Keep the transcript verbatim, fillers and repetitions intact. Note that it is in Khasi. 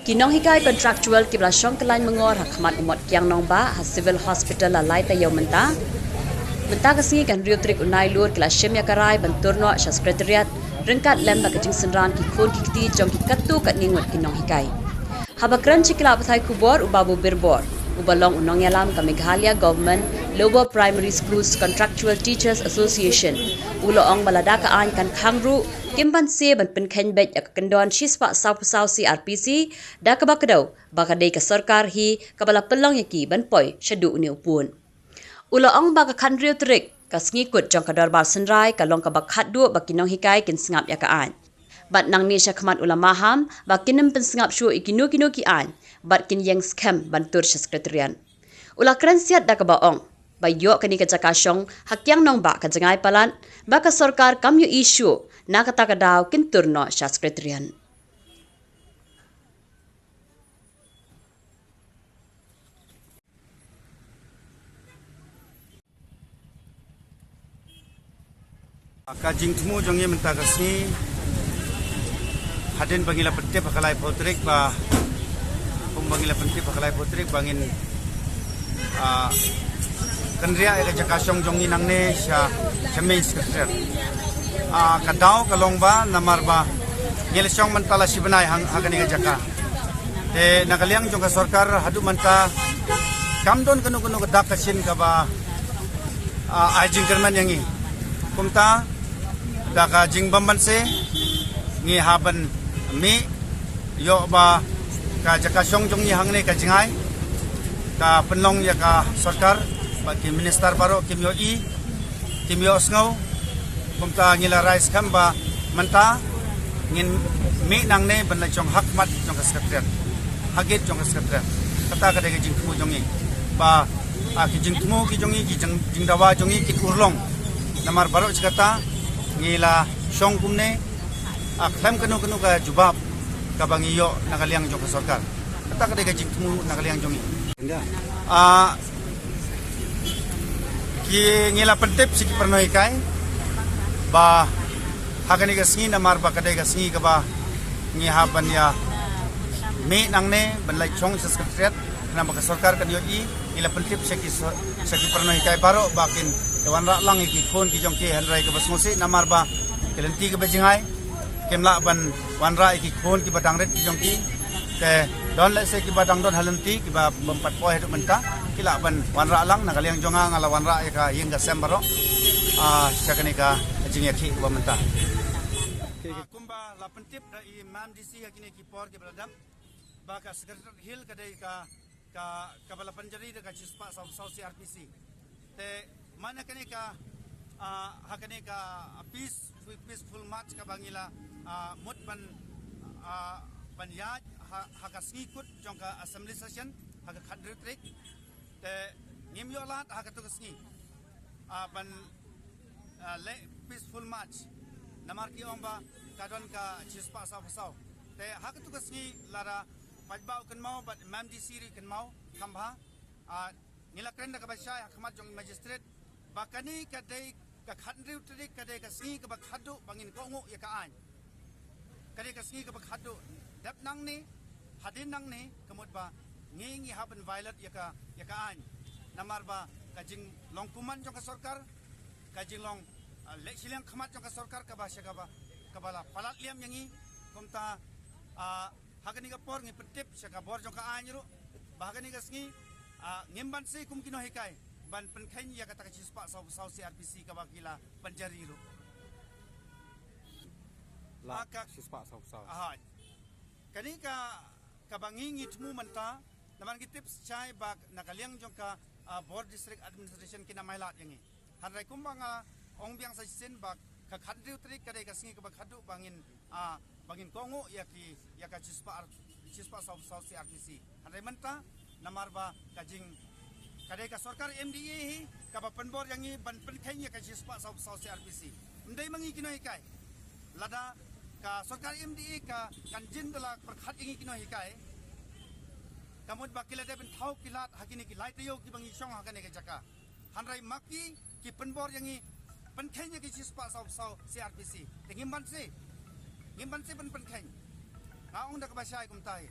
Ki nonghikai contractual kiba la shong kyllain myngor ha khmat u mot Kiang Nangbah ha Civil Hospital la lai taïew mynta. Mynta ka sngi ka hynriew tarik u Nailur ki la shim ïa ka rai ban tur noh sha Secretariat ryngkat lem bad ka jingsynran ki khun ki kti jong ki katto katne ngut ki nonghikai. Haba kren sha ki lad pathai khubor u Babu Birbor uba long u nongïalam ka Meghalaya Government Lower Primary Schools Contractual Teachers Association u la ong ba lada ka aiñ kan khang ruh kim banse ban pynkheiñ beit ïa ka kyndon shispah sawphew saw C R P C da kaba kdew ba ka dei ka sorkar hi kaba la pynlong ïa ki ban poi shaduh une u pud. U la ong ba ka khathynriew tarik ka sngi kut jong ka dorbar synrai ka long kaba khatduh ba ki nonghikai kin sngap ïa ka aiñ. Bad nangne sha khmat u la maham ba kin ym pynsngap shuh ïa kino kino ki aiñ bad kin ïeng skhem ban tur sha Secretariat. U la kren siat da kaba ong ba ïoh kane ka jaka shong ha Kiang Nangbah ka jngai palat ba ka sorkar kam ïohi shuh, na kata ka daw kin tur noh sha Secretariat. Ka jingthmu jong ngi mynta ka sngi, hadien ba ngi la pyntip ha ka laiphew tarik ba, kumba ngi la pyntip ha ka laiphew tarik ba ngin, ah, kynriah ïa ka jaka shong jong ngi nangne sha, sha Main Secretariat. Ah, ka daw ka long ba namar ba ngi la shong mynta la shi bnai ha, ha kane ka jaka. Te na ka liang jong ka sorkar haduh mynta kam don kano kano ka dak ka shin kaba, ah, ai jingkyrmen ïa ngi. Kumta da ka jingbymbanse ngi hap ban mih, ïoh ba ka jaka shong jong ngi hangne ka jngai, ka pynlong ïa ka sorkar, ba ki minister baroh kim ïohi, kim ïohsngew. Kumta ngi la rai skhem ba mynta ngin mih nangne ban leit shong ha khmat jong ka Secretariat, ha gate jong ka Secretariat. Kata ka dei ka jingthmu jong ngi ba, ah, ki jingthmu ki jong ngi, ki jing, jingdawa jong ngi kin urlong. Namar baroh shi katta ngi la shong kumne, ah, khlem kano kano ka jubab kaba ngi ïoh na ka liang jong ka sorkar. Kata ka dei ka jingthmu na ka liang jong ngi. Ah, ki ngi la pyntip sha ki parnoh hikai ba ha kane ka sngi namar ba ka dei ka sngi kaba ngi hap ban ïa mih nangne ban leit shong sha Secretariat, namar ba ka sorkar kan ïohi. Ngi la pyntip sha ki so-, sha ki parnoh hikai baroh ba kin ïa wanrah lang ïa ki khun ki jong ki, hynrei kaba sngewsih namar ba ka lynti kaba jngai, kim lah ban wanrah ïa ki khun kiba dang rit ki jong ki. Te don lehse kiba dang don ha lynti kiba bym pat poi haduh mynta, ki lah ban wanrah lang. Na ka liang jong nga, nga la wanrah ïa ka ïing ka sem baroh, ah, sha kane ka jingïakhih kaba mynta. Ah, kumba la pyntip da i Mam D C ha kine ki por kiba la dep ba ka Secretariat Hill ka dei ka ka, kaba la pynjari da ka shispah saw, saw C R P C. Te man ha kane ka, ah, ha kane ka peace, peaceful march kaba ngi la, ah, mut ban, ah, ban ïaid ha, ha ka sngi kut jong ka assembly session ha ka khathynriew tarik. Te ngim ïoh lad ha katu ka sngi, ah, ban, ah, leh peaceful march. Namar ki ong ba ka don ka shispah saw phew saw. Te ha katu ka sngi lada paidbah u kynmaw bad Mam D C ruh i kynmaw kham bha. Ah, ngi la kren da kaba shai ha khmat jong magistrate ba kane ka dei ka khathynriew tarik ka dei ka sngi kaba khatduh ba ngin kohnguh ïa ka aiñ. Ka dei ka sngi kaba khatduh. Dep nangne, hadien nangne, ka mut ba ngi ngi hap ban violate ïa ka, ïa ka aiñ. Namar ba ka jinglong kuman jong ka sorkar, ka jinglong, ah, leh shiliang khmat jong ka sorkar kaba sha kaba, kaba la palat liam ïa ngi. Kumta, ah, ha kane ka por ngi pyntip sha ka bor jong ka aiñ ruh ba ha kane ka sngi, ah, ngim banse kum ki nonghikai ban pynkheiñ ïa kata ka shispah saw, saw C R P C kaba ki la pynjari ruh. La, ah, ka shispah saw, saw. Aha. Kane ka, kaba ngi ngi thmu mynta, namar ngi tip shai ba na ka liang jong ka, ah, Bor District Administration ki nang mai lad ïa ngi. Hynrei kumba nga ong biang sa shisien ba ka khathynriew tarik ka dei ka sngi kaba khatduh ba ngin, ah, ba ngin kohnguh ïa ki, ïa ka shispah, shispah saw, saw C R P C. Hynrei mynta namar ba ka jing, ka dei ka sorkar M D A hi kaba pynbor ïa ngi ban pynkheiñ ïa ka shispah saw, saw C R P C. Ym dei ma ngi ki nonghikai. Lada ka sorkar M D A ka kan jin da la pyrkhat ïa ngi ki nonghikai, ka mut ba ki la dep ban thaw ki lad ha kine ki lai taïew kiba ngi shong ha kane ka jaka. Hynrei ma ki, ki pynbor ïa ngi pynkheiñ ïa ki shispah saw, saw C R P C. Te ngim banse. Ngim banse ban pynkheiñ. Nga ong da kaba shai kumta hi.